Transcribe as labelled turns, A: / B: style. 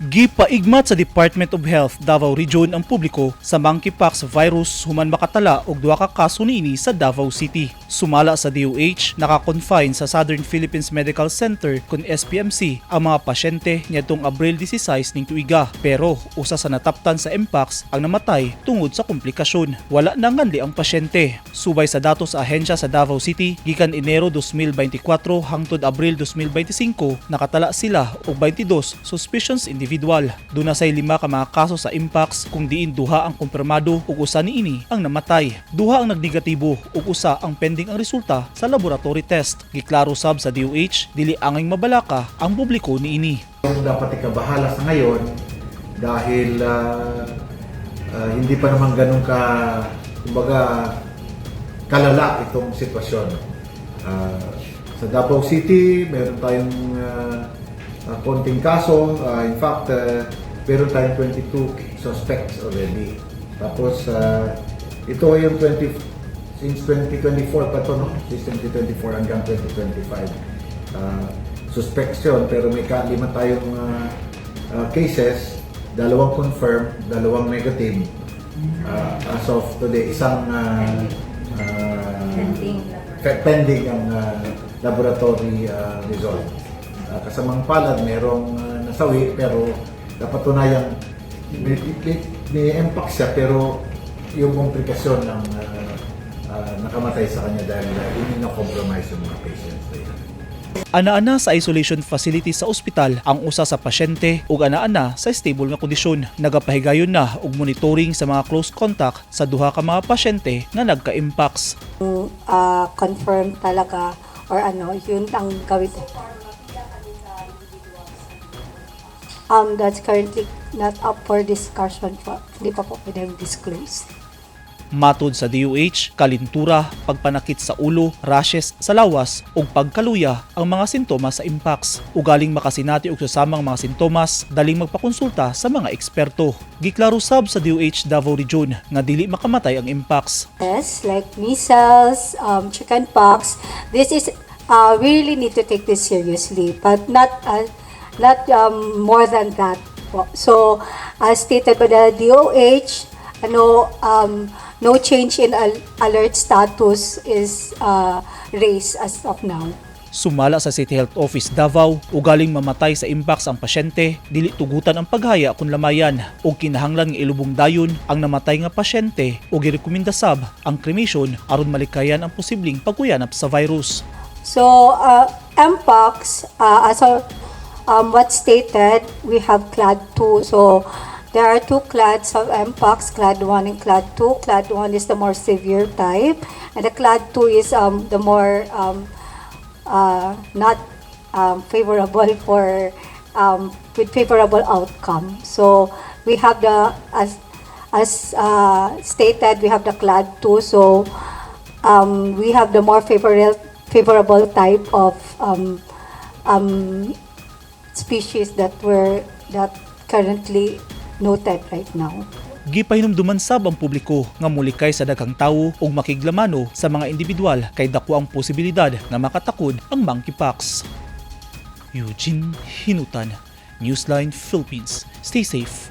A: Gipaigmat sa Department of Health Davao Region ang publiko sa monkeypox virus human makatala og duha ka kaso niini sa Davao City. Sumala sa DOH, naka-confine sa Southern Philippines Medical Center kon SPMC ang mga pasyente niadtong Abril 16 ning tuiga. Pero usa sa nataptan sa Mpox ang namatay tungod sa komplikasyon. Wala nanganli ang pasyente. Subay sa datos sa ahensya sa Davao City, gikan Enero 2024 hangtod Abril 2025, nakatala sila og 22 suspicious individual. Duna say lima ka mga kaso sa Mpox kung diin duha ang kumpirmado ug usa niini ang namatay. Duha ang nagnegatibo ug usa ang pending ang resulta sa laboratory test. Giklaro sab sa DOH, dili angay mabalaka ang publiko niini.
B: Yung dapat ikabahala sa ngayon dahil hindi pa naman ganun ka, kumbaga, kalala itong sitwasyon. Sa Davao City, meron tayong konting kaso. In fact, meron tayong 22 suspects already. Tapos, ito yung 20, since 2024 pa to, no? Since 2024 hanggang 2025. Suspects yun, pero may kalima tayong cases, dalawang confirmed, dalawang negative. As of today, isang
C: Pending.
B: Pending ang laboratory result. Kasamang palad, merong nasawi, pero napatunayang may impact siya, pero yung komplikasyon ng nakamatay sa kanya dahil immunocompromised yung mga patients na yan.
A: Ana-ana sa isolation facility sa ospital ang usa sa pasyente ug ana-ana sa stable nga kondisyon. Nagapahigayon na og monitoring sa mga close contact sa duha ka mga pasyente nga nagka-Mpox.
C: Confirm talaga or ano, yun ang gawin. That's currently not up for discussion po. Hindi pa po pwedeng disclose.
A: Matod sa DOH, kalintura, pagpanakit sa ulo, rashes sa lawas ug pagkaluya ang mga sintomas sa Mpox. Ugaling makasinati og susamang mga sintomas, daling magpakonsulta sa mga eksperto. Giklaro sab sa DOH Davao Region nga dili makamatay ang Mpox.
C: Yes, like measles, chickenpox. This is, we really need to take this seriously, but not more than that po. So, as stated by the DOH, ano, no change in alert status is raised as of now.
A: Sumala sa City Health Office Davao, ugaling mamatay sa Mpox ang pasyente, dili tugutan ang paghaya kung lamayan ug kinahanglan nga ilubong dayon ang namatay nga pasyente ug girekomenda sab ang cremation aron malikayan ang posibleng pagkuyanap sa virus.
C: So, Mpox, as of what stated, we have CLAD 2. So, there are two CLADs of Mpox, CLAD 1 and CLAD 2. CLAD 1 is the more severe type, and the CLAD 2 is the more not favorable for with favorable outcome. So, we have the, as stated, we have the CLAD 2. So, we have the more favorable type of species that currently noted right now.
A: Gipahinumduman sab ang publiko nga mulikay sa daghang tawo ug makiglamano sa mga individual kay dako ang posibilidad nga makatakod ang monkeypox. Eugene Hinutan, Newsline Philippines. Stay safe.